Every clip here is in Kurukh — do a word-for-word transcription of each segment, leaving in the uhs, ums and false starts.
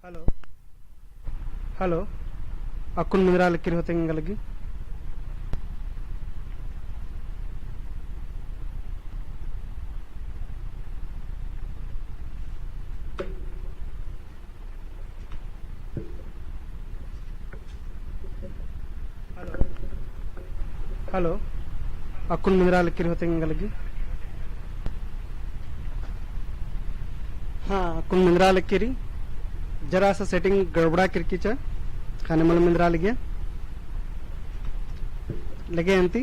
Hello, hello, अक्कुन मेंदरा लगी रई होले एंगा लगी। Hello, hello, अक्कुन मेंदरा लगी रई होले एंगा लगी। हाँ, अक्कुन मेंदरा लगी रई, जरा सा setting गड़बड़ा केरकी चा, ख़ने मल मेंदरा लगिया। लगे अन्ती,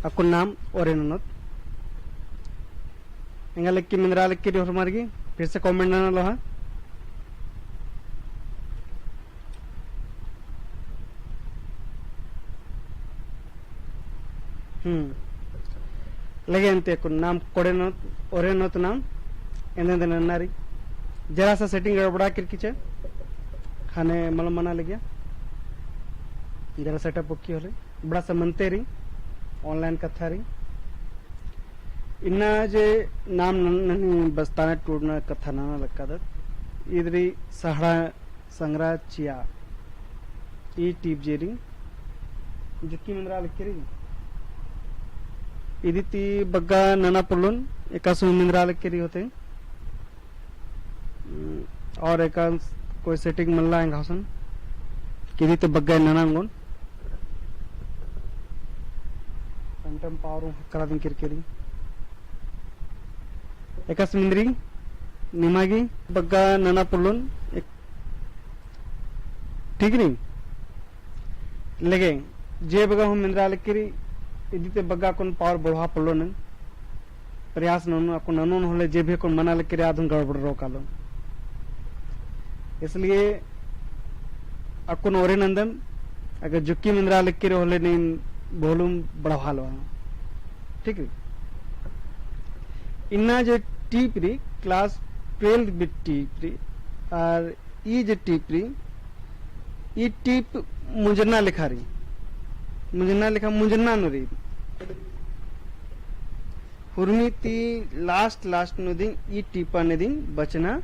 अक्कुन नाम ओरे ननोत। एंगा लगी मेंदरा लगी रई होरमर गे, फिर से comment नना लोहा। हम्म। लगे अन्ती अक्कुन नाम कोड़े ननोत, ओरे ननोत नाम, एन्देर एन्देर नन्ना रई। जरा सा setting गड़बड़ा केरकी चा, ख़ने मल मना लगिया। जरा setup ओक्की होले, बड़ा सा मनते रई, online कत्था रई। इन्ना जे नाम नन-, ननी बस्ताना टूड़ना कत्था नना लक्कादत। ईद रई सहड़ा संगरा चिया। ई टीप जे रई, जुक्की मेंदरा लगी रई। इदी ती बग्गे नना पोल्लोन, एकासे मेंदरा लगी रई होले। हम्म, और एका कोई setting मल्ला एंगा हुसन। किदी ती बग्गे नना ओंगोन। Phantom power हूँ हकरा दिम केरकी रई। एकासे मेंदरी, निमा गे बग्गे नना पोल्लोन, एक, ठीक रई? लगे, जे बग्गे हूँ मेंदरा लगी रई, इदी ती बग्गे अक्कुन power बढ़वा पोल्लोन, प्रयास ननोन, अक्कुन ननोन होले जे भी अक्कुन मना लगी रई, आद हूँ गड़बड़रओ कालो। इसलिए अक्कुन ओरे नन्दम, अगर जुक्की मेंदरा लगी रई होले नीन volume बढ़वा लोहा। ठीक रई? इन्ना जे टीप रई, class twelve बी टीप रई, और ई जे टीप रई, ई टीप मुंजरना लेखा रई। मुंजरना लेखा, मुंजरना नू रई। हुरमी ती last, last नू दिम ई टीपन दिम बचना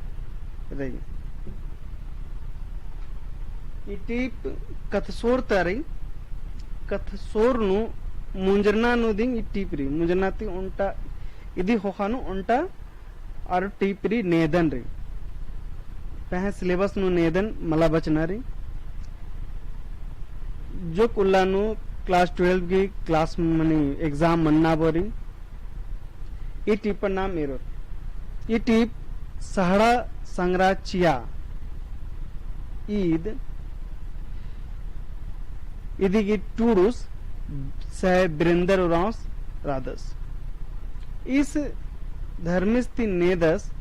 रई। ई टीप कत्थसोर ता रई, कत्थसोर नू मुंजरना नू दिम ई टीप रई। मुंजरना ती ओन्टा इदी ख़ोख़ा नू ओन्टा आर टीप रई नेदन रई। पहें syllabus नू नेदन मला बचना रई। जोक उल्ला नू class twelve गी class मनी exam मन्ना बरी। ई टीपन नाम एरोत। ई टीप सहड़ा संगरा चिया। ईद इदी गी टूड़ुस सै बिरेंदर उराँवस रअदस। ईस धर्मेस ती नेदस,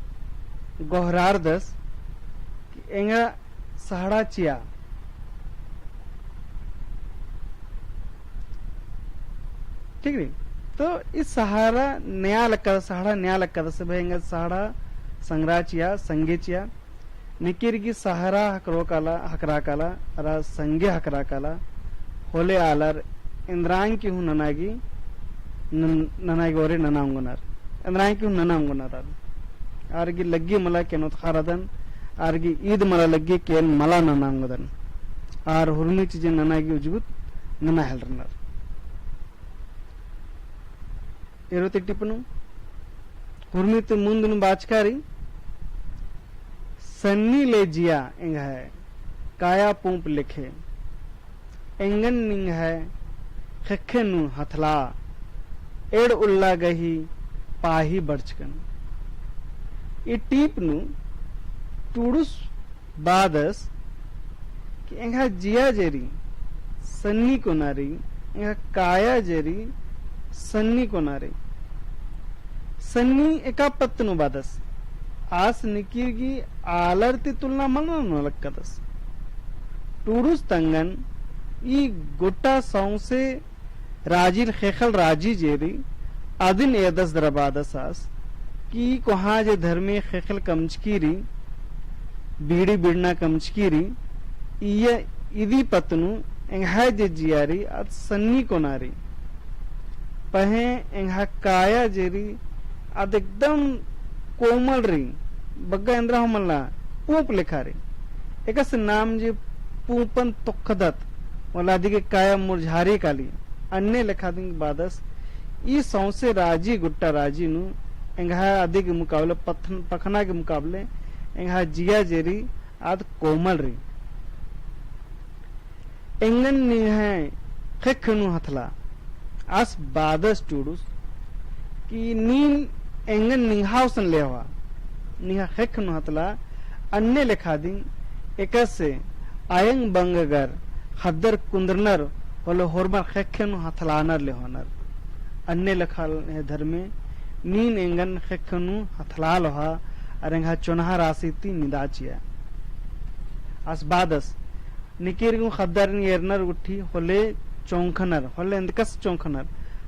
गोहरारदस कि एंगा सहड़ा चिया। ठीक रई? तो ई सहड़ा नेआ लक्कादस, सहड़ा नेआ लक्कादस, भाई एंगा सहड़ा संगरा चिया, संगे चिया। निकिर गी सहड़ा हकरो काला, हकरा काला, अरा संगे हकरा काला, होले आलर एन्द्रांग की हूँ नना गी, नन-, नना गी ओरे नना ओंगनर। एन्द्रांग की हूँ नना ओंगनर आर। आर गी लग्गी मला केन ओतखारदन, आर गी ईद मला लग्गी केन मला नना ओंगदन। आर हुरमी चीजें नना गी उजबुत नना हेलरनर। एरोत ई टीप नू, हुरमी ती मुन्द नू बाचका रई, सन्नी ले जिया एंग्है, काया पूंप लेखे। एंगन निंग्है, ख़ेक्खे नू हथला, एड़ उल्ला गही, पाही बरचकन। ई टीप नू, टूड़ुस बादस कि एंग्है जिया जे रई सन्नी कोना रई, एंग्है काया जे रई सन्नी कोना रई। सन्नी एका पत्त नू बादस। आस निकिर गी आलर ती तुलना मल नना लक्कादस। टूड़ुस तंगन ई गोट्टा सौंसे राजिल ख़ेख़ेल राजी जे रई, अदिन एदस दरा बादस आस, कि कोहाँ जे धर्मे ख़ेख़ेल कमचकी रई, बीड़ी बिड़ना कमचकी रई, इया इदी पत्त नू एंग्है जे जिया रई, अद सन्नी कोना रई। पहें एंग्है काया जे रई, अद एकदम कोमल रई, बग्गे एन्द्रा हूँ मल्ला, पूंप लेखा रई। एकस नाम जे पूंपन तोखदत, मला अदिगे काया मुरझारी काली, अन्ने लेखा दिम बादस, ई सौंसे राजी गुट्टा राजी नू, एंग्हा अदिगे मुकाबले, पथन-, पखना के मुकाबले, एंग्हा जिया जे रई, आद कोमल रई। एंगन निंग्है ख़ेक्ख नू हथला। आस बादस टुडुस कि नीन एंगन निंग्हा गुसन लेवा। निंग्है ख़ेक्ख नू हथला, अन्ने लेखा दिम एकसे आयंग बंगगर ख़द्दर कुंदरनर होले होरमर ख़ेक्ख नू हथलानर लेहोनर। अन्ने लेखा हे धर्मे, नीन एंगन ख़ेक्ख नू हथला लोहा, अरा एंग्हा चोन्हा रासी ती निंदा चिआ। आस बादस, निकिर गू ख़द्दारिन एरनर गुट्ठी होले चोंखनर, होले एन्दकस चोंखनर,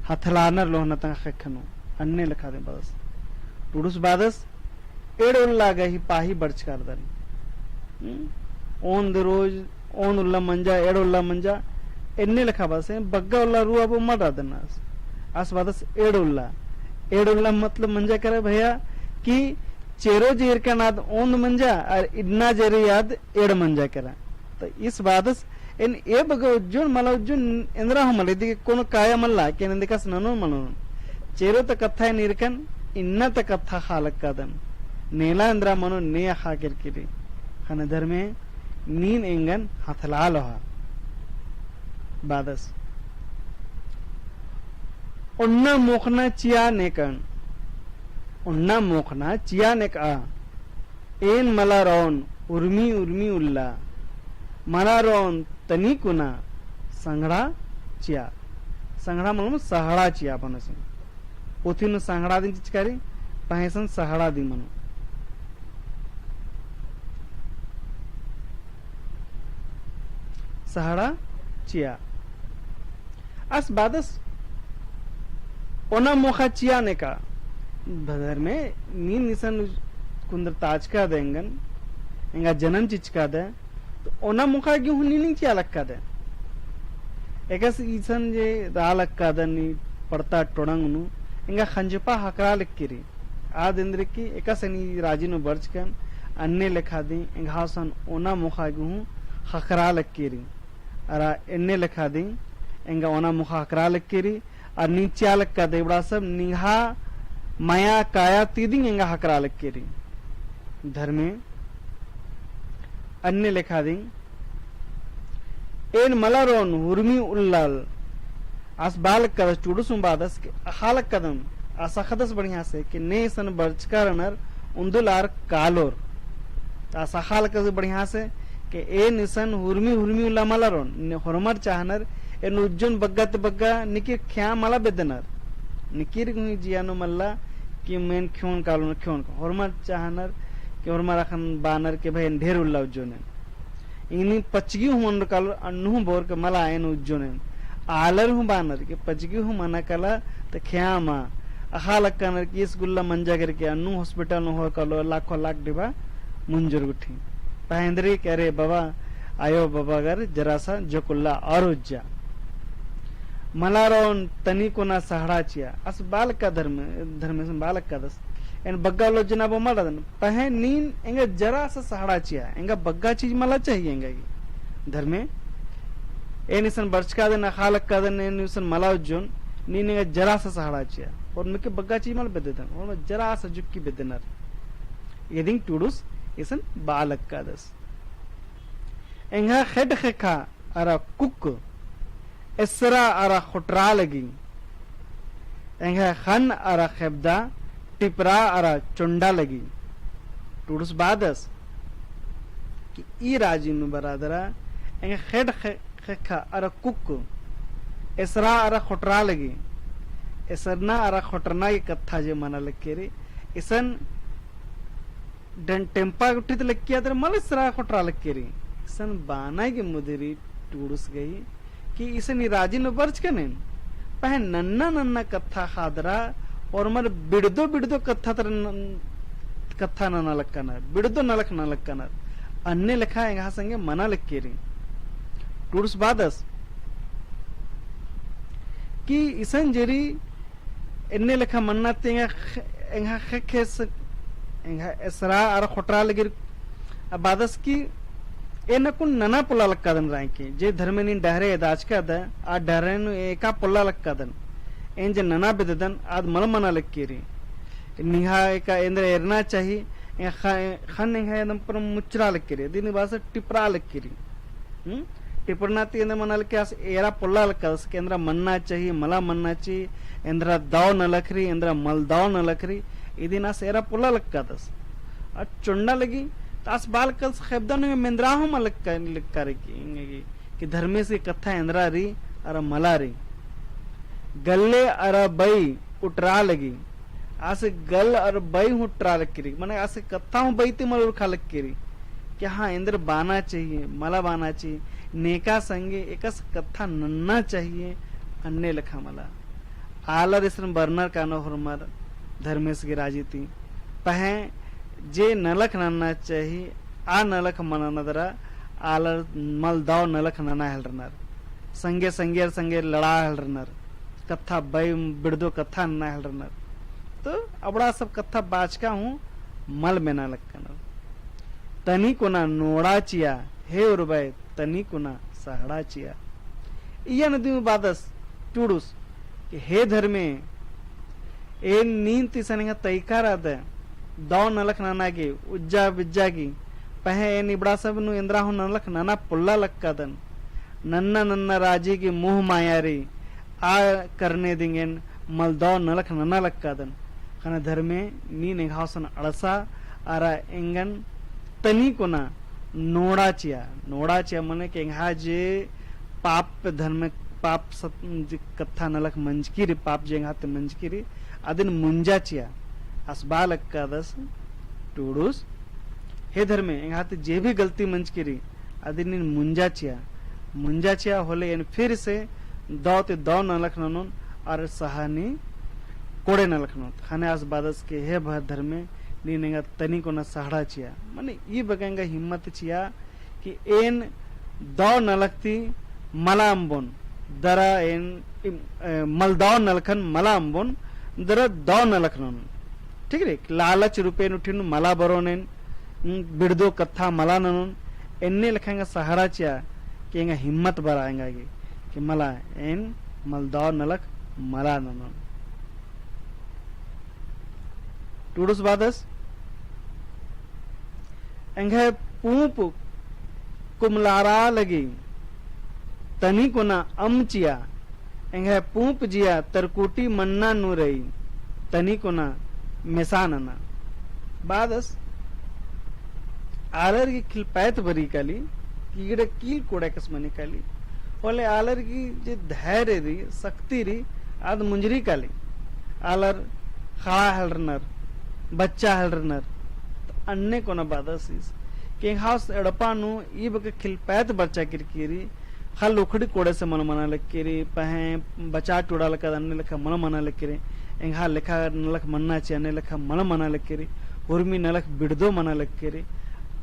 हथलानर लोहना तंग्है ख़ेक्ख नू, अन्ने लेखा दिम बादस। टुडुस बादस, एड़ उल्ला गही पाही बरचकर दन। हम्म? ओन्द रोज, ओन्द उल्ला मंजा, एड़ उल्ला मंजा, एन्ने लेखा बादस, बग्गा उल्ला रुआ बो मल रअदन आस। आस बादस एड़ उल्ला। एड़ उल्ला मतलब मंजा केरा भैया कि चेरो जे ईरकन आद ओन्द मंजा, अरा इन्ना जे रई आद एड़ मंजा केरा। तो इस बादस एन ए बग्गे उज्जोन मला उज्जोन एन्दरा हूँ मला, इदिगे कोनो काया मल्ला, कि एन एन्दकस ननोन मल ननोन। चेरो ता कत्था एन ईरकन, इन्ना ता कत्था अख़ा लक्कादन। नेला एन्दरा मनो ने अख़ा केरकी रई। ख़ने धर्मे नीन एंगन हथला लोहा। बादस। ओन्ना मोख़ना चिआ नेकन। ओन्ना मोख़ना चिआ नेकआ। एन मला रओन उर्मी उर्मी उल्ला, मला रओन तनी कुना संगड़ा चिआ। संगड़ा मतलब सहड़ा चिआ बनो से। पोथी नू संगड़ा दिम चिचकारी, पहें इसन सहड़ा दिम मनो। सहड़ा चिआ। आस बादस ओना मोख़ा चिआ नेका। धर्मे नीन इसन कुन्दर ताचका दे एंगन, एंगा जनम चिचका दे, तो ओना मोख़ा गे हूँ नीन चिआ लक्का दे। एकस इसन जे रआ लक्का दे नी पड़ता टोड़ंग नू, एंगा खंजपा ख़क्खरा लक्की रई। आद एन्देरकी एकसन ई राजी नू बरचकन, अन्ने लेखा दिम एंग्हा गुसन ओना मोख़ा गे हूँ ख़क्खरा लक्की रई। अरा एन्ने लेखा दिम एंगा ओना मोख़ा ख़क्खरा लक्की रई, अरा नीन चिआ लक्का दे इबड़ा सब निंग्हा मया काया ती दिम एंगा ख़क्खरा लक्की रई। धर्मे अन्ने लेखा दिम एन मला रओन हुरमी उल्लाल। आस बआ लक्कादस टुडुस हूँ बादस के अख़ा लक्कादन, आस अख़दस बढ़िया से के ने इसन बरचका रअनर उन्दुल आर कालोर। आस अख़ा लक्कादस बढ़िया से के एन इसन हुरमी हुरमी उल्ला मला रओन, ने होरमर चाहनर एन उज्जोन बग्गा ते बग्गा निकिर ख्या मला बेद्दनर। निकिर गुही जिया नू मल्ला कि मेन ख्योन कालोन ख्योन का। होरमर चाहनर कि होरमर अख़न बानर के भाई एन ढेर उल्ला उज्जोन एन। इन्नी पचगी हूँ मनर कालोर अन्नु हूँ बोर के मला एन उज्जोन एन। आलर हूँ बानर के पचगी हूँ मना काला त ख्या मा। अख़ा लक्कानर कि इस गुल्ला मंजा करके अन्नु hospital नू होर कालोर लाखों लाख डिबा मुंजुर गुट्ठी। पहें एन्देरकी अरे बाबा, आयो बाबा गर जरा सा जोक उल्ला और उज्जा। मला रओन तनी कोना सहड़ा चिआ। आस बआ लक्का धर्मे, धर्मेसन बआ लक्कादस। एन बग्गा उल्ला उज्जना बो मल रअदन। पहें नीन एंगा जरा सा सहड़ा चिआ, एंगा बग्गा चीज मला चाहिए एंगा गे। धर्मे, एन इसन बरचका दन, अख़ा लक्का दन, एन इसन मला उज्जोन, नीन एंगा जरा सा सहड़ा चिआ। होरमर के बग्गा चीज मला बेद्ददन, होरमर जरा सा जुक्की बेद्दनर। इदिन टुडुस इसन बआ लक्कादस। एंग्हा ख़ेड्ड ख़ेक्खा अरा कुक्क, एसरा अरा ख़ोटरा लगी। एंग्हा ख़न्न अरा ख़ेबदा, टिपरा अरा चोंडा लगी। टुडुस बअदस कि ई राजी नू बरआ दरा, एंग्हा ख़ेड्ड ख़े-, ख़ेक्खा अरा कुक्क, एसरा अरा ख़ोटरा लगी। एसरना अरा ख़ोटरना गे कत्था जे मना लक्की रई, इसन डन टेम्पा गुट्ठी ती लक्किया दरा मला एसरा ख़ोटरा लक्की रई। इसन बाना गे मुदरी टुडुस गही कि इसन ई राजी नू बरचकन एन। पहें नन्ना नन्ना कत्था अख़ा दरा होरमर बिड़दो बिड़दो कत्था तर न-, कत्था नना लक्कनर, बिड़दो नलख नना लक्कनर। अन्ने लेखा एंग्हा संगे मना लक्की रई। टुडुस बअदस कि इसन जे रई एन्ने लेखा मन्ना ती एंग्हा ख-, एंग्हा ख़ेक्खा एस-, एंग्हा एसरा अरा ख़ोटरा लगी। आ बअदस कि एन अक्कुन नना पोल्ला लक्कादन राँय की, जे धर्मे नीन डहरे एदाचकादन, आ डहरे नू एका पोल्ला लक्कादन। एन जे नना बेद्ददन, आद मल मना लक्की रई। निंग्है एका एन्दरा एरना चाही, ए ख-, ख़न्न एंग्है एदम पर मुचरा लक्की रई, अदिन बादस टिपरा लक्की रई। हम्म? टिपरना ती एन्दरा मना लक्की, आस एरा पोल्ला लक्कादस, के एन्दरा मन्ना चाही, मला मन्ना चाही, एन्दरा दौ नलख रई, एन्दरा मल दौ नलख रई, इदिन आस एरा पोल्ला लक्कादस। आ चोंडा लगी, त आस बआ लक्कादस ख़ेबदा नू एन्दरा हूँ मल लक्का-, लक्का रई कि, कि धर्मेस गे कत्था एन्दरा रई, अरा मला रई। गल्ले अरा बई उटरा लगी। आस गल अरा बई हूँ उटरा लक्की रई। मने आस कत्था हूँ बई ती मल उरखा लक्की रई। कि हाँ, एन्दर बाना चाहिए, मला बाना चाहिए, नेका संगे एकस कत्था नन्ना चाहिए, अन्ने लेखा मला। आलर इसन बरनर कानो होरमर धर्मेस गे राजी ती। पहें जे नलख नन्ना चाही, आ नलख मल नना दरा, आलर मल दौ नलख नना हेलरनर। संगे संगेर संगे लड़ा हेलरनर। कत्था बई बिड़दो कत्था नना हेलरनर। तो अबड़ा सब कत्था बाचका हूँ मल मेना लक्कनर। तनी कोना नोड़ा चिया, हे उर्बय, तनी कोना सहड़ा चिया। इय्या नू दिम बादस टुड़ुस कि हे धर्मे, एन नीन ती सनेंगा तैकार आद, दौ नलख नना गे, उज्जा बिज्जा गे, पहें एन इबड़ा सब नू एन्दरा हूँ नलख नना पोल्ला लक्कादन। नन्ना नन्ना राजी गे मोह माया रई, आ करने दिंगेन मल दौ नलख नना लक्कादन। ख़ने धर्मे नीन एंग्है गुसन अंड़सा अरा एंगन तनी कोना नोड़ा चिया। नोड़ा चिया मने कि एंग्है जे पाप धर्मे, पाप सत-, जे कत्था नलख मंजकी रई, पाप जे एंग्है ती मंजकी रई, अदिन मुंजा चिया। आस बआ लक्कादस टुड़ुस, हे धर्मे, एंग्है ती जे भी गलती मंजकी रई, अदिन नीन मुंजा चिया। मुंजा चिया होले एन फिर से दौ ती दौ नलख ननोन अरा सहनी कोड़े नलख ननोन। ख़ने आस बादस के हे भर धर्मे, नीन एंगा तनी कोना सहड़ा चिया। मने ई बग्गे एंगा हिम्मत चिया कि एन दौ नलख ती मला अम्बोन, दरा एन, इम, ए, मल दौ नलखन मला अम्बोन, दरा दौ नलख ननोन। ठीक रई? लालच रूपे नुठिन मला बरोन एन, हम्म, बिड़दो कत्था मला ननोन, एन्ने लेखा एंगा सहड़ा चिया कि एंगा हिम्मत बरआ एंगा गे, कि मला एन मल दौ नलख मला ननोन। टुड़ुस बादस, एंग्है पूंप कुमलारा लगी, तनी कोना अम्म चिया, एंग्है पूंप जिया तरकुटी मन्ना नू रई, तनी कोना मेसा नना। बादस आलर गे खिलपैत बरई काली, कि इगड़ा कील कोड़े कस मनी काली। होले आलर गे जे धैर्य रई, शक्ति रई, आद मुंजरी काली। आलर खड़ा हेलरनर, बच्चा हेलरनर। त अन्ने कोना बादस ईस कि एंग्है एड़पा नू ई बग्गे खिलपैत बरचा केरकी रई, ख़ल्ल उखड़ी कोड़े से मल मना लगी रई, पहें बचा टुड़ा लगी अन्ने लेखा मल मना लगी रई, एंग्है लेखा नलख मन्ना चिया अन्ने लेखा मल मना लगी रई, हुरमी नलख बिड़दो मना लगी रई।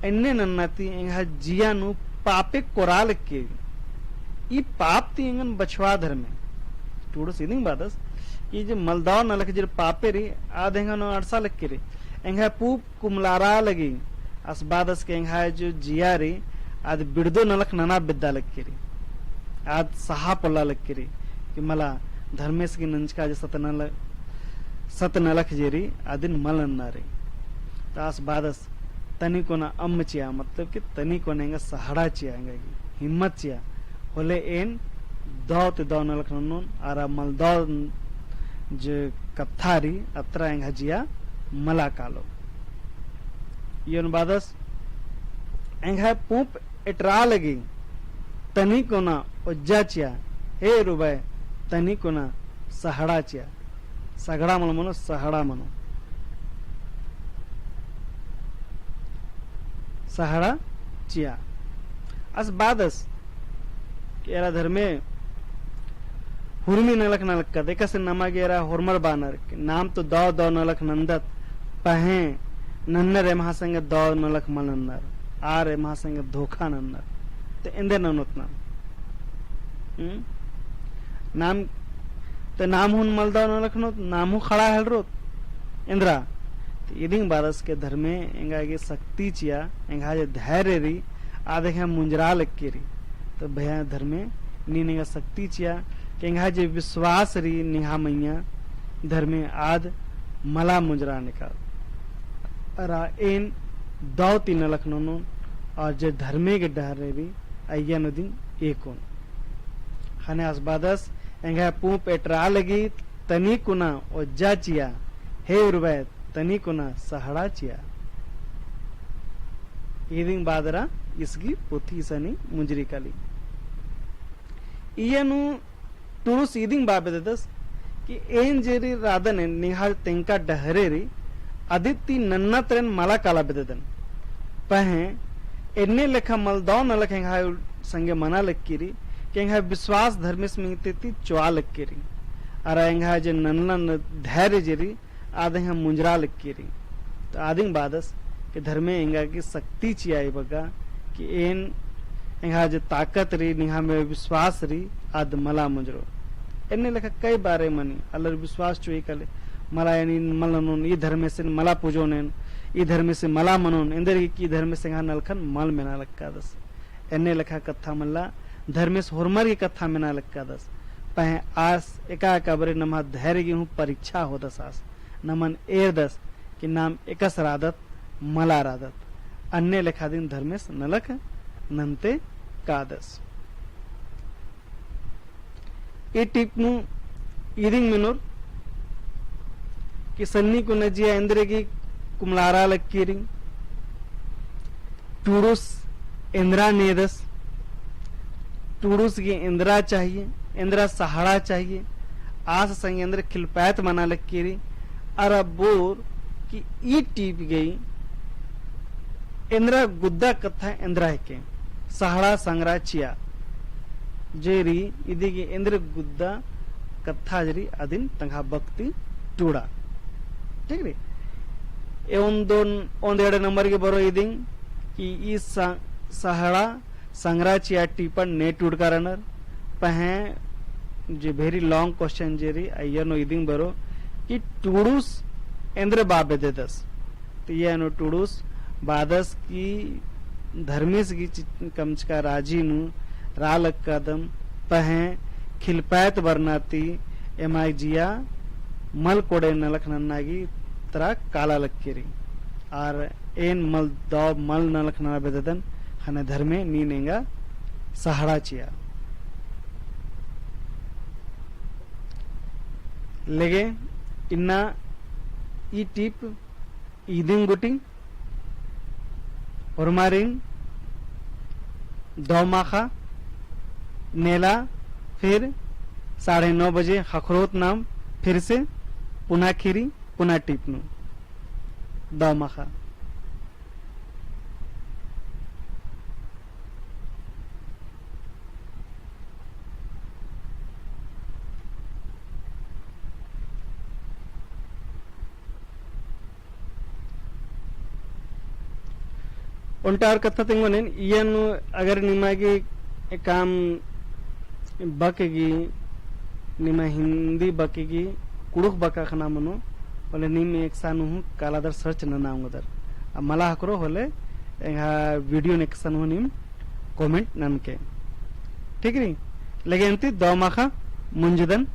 एन्ने नन्ना ती एंग्है जिया नू पापे कोरा लगी रई। ई पाप ती एंगन बछवा धर्मे। टुड़ुस इदिंग बादस कि जे मल दौ नलख जे पापे रई, आद एंगन अंड़सा लगी रई। एंग्है पूंप कुमलारा लगी, आस बादस के एंग्है जो जिया रई, आद बिड़दो नलख नना बेद्दा लगी रई। आद सहा पोल्ला लगी रई, कि मला धर्मेस गे नंजका जे सत नल-, सत नलख जे रई, आदिन मल नन्ना रई। त आस बादस तनी कोना अम्म चिया, मतलब कि तनी कोना एंगा सहड़ा चिया, एंगा हिम्मत चिया। होले एन दौ ती दौ नलख ननोन, अरा मल दौ जे कत्था रई, अतरा एंग्है जिया मला कालो। इय्योन बादस, एंग्है पूंप एटरा लगी, तनी कोना ओज्जा चिया, हे रुबय, तनी कोना सहड़ा चिया। सगड़ा मल मनो, सहड़ा मनो। सहड़ा चिया। आस बादस, कि एरा धर्मे हुरमी नलख नलख कद, एकासे नमा गे एरा होरमर बानर, कि नाम तो दौ दौ नलख नन्दत, पहें नन्नर एम्हा संगे दौ नलख मल नन्नर, आर एम्हा संगे धोखा नन्नर। ते एन्देर ननोत नाम। हम्म? नाम, ते नाम हूँ मल दौ नलख ननोत, नाम हूँ खड़ा हेलरोत। एन्दरा, ते इदिंग बादस के धर्मे एंगा गे शक्ति चिया, एंगा जे धैर्य रई, आद एंग्है मुंजरा लक्की रई। तो भैया धर्मे नीन एंगा शक्ति चिआ कि एंग्है जे विश्वास रई निंग्है मइय्याँ धर्मे आद मला मुंजरा निका। अरा एन दौ ती नलख ननोन और जे धर्मे गे डहरे रई अइय्या नू दिम एकोन। ख़ने आस बअदस एंग्है पूंप एटरा लगी तनी कुना ओज्जा चिआ, हे उर्बै तनी कुना सहड़ा चिआ। इदिंग बादरा इसगी पोथी सनी मुंजरी काली। इय्या नू टुड़ुस इदिंग बआ बेद्ददस कि एन जे रई रअदन एन निंग्है तेंका डहरे रई अदित ती नन्ना तरा एन मला काला बेद्ददन। पहें एन्ने लेखा मल दौ नलख एंग्है संगे मना लक्की रई कि एंग्है विश्वास धर्मेस मइय्याँ ती चोआ लक्की रई। अरा एंग्है जे नन्ना धैर्य जे रई आद एंग्है मुंजरा लक्की रई। तो आदिंग बअदस कि धर्मे एंगा गे शक्ति चिआ ई बग्गे कि एन एंग्है जे ताकत रई, निंग्है मइय्याँ विश्वास रई, आद मला मुंजरो। एन्ने लेखा कई बारे मनी, आलर विश्वास चोई काले, मला एन मल ननोन, ई धर्मेस एन मला पूजोन एन, ई धर्मेस एन मला मनोन, एन्देरगे कि ई धर्मेस एंग्है नलखन मल मेना लक्कादस। एन्ने लेखा कत्था मल्ला, धर्मेस होरमर गे कत्था मेना लक्कादस। पहें आस एका एका बारी नम्है धैर्य गे हूँ परीक्षा होदस आस। नमन एरदस कि नाम एकस रअदत, मला रअदत। अन्ने लेखा दिम धर्मेस नलख नन्ते कादस। ई टीप नू इदिंग मेनोर कि सन्नी कुना जिया एन्देरगे कुमलारा लक्की रई। टुड़ुस एन्देरा नेदस, टुड़ुस गे एन्देरा चाहिए, एन्देरा सहड़ा चाहिए, आस संगे एन्देर खिलपायत मना लक्की रई, अरा बोर कि ई टीप गही एन्देरा गुद्दा कत्था एन्देरा हेके, सहड़ा संगरा चिआ, जे रई इदिगे एन्देर गुद्दा कत्था जे रई अदिन तंग्है बक्की टुड़ा। ठीक रई? ए ओन्दोन, ओन्द एड़े नंबर गे बरो इदिंग कि ई स-, सहड़ा संगरा चिआ टीपन ने टुड़का रअनर, पहें जे very long question जे रई, अइय्या नू इदिंग बरो कि टुड़ुस एन्देर बआ बेद्ददस। तो इय्या नू टुड़ुस बअदस कि धर्मेस गे चि-, कमचका राजी नू रआ लक्कादम, पहें खिलपायत बरना ती एमा जिया मल कोड़े नलख नन्ना गे तरा काला लक्की रई। आर एन मल दौ मल नलख नना बेद्ददन, ख़ने धर्मे नीन एंगा सहड़ा चिआ। लेगे इन्ना ई टीप इदिंग गुटिंग, होरमारिन दौ माख़ा नेला, फिर साढ़े नौ बजे ख़क्खरोत नाम फिर से पुना ख़ीरी, पुना टीप नू। दौ माख़ा। ओन्टा आर कत्था तेंगोन एन, इय्या नू अगर निमा गे एकअम बक गे, निमा हिन्दी बक गे, कुँड़ुख़ बक अख़ना मनो, होले नीम एकसा नू हूँ कालादर search नना ओंगदर। आ मला ख़क्खरो होले एंग्है video नू एकसा नू हूँ नीम comment ननके। ठीक रई? लेगे अन्ती दौ माख़ा मुंजदन।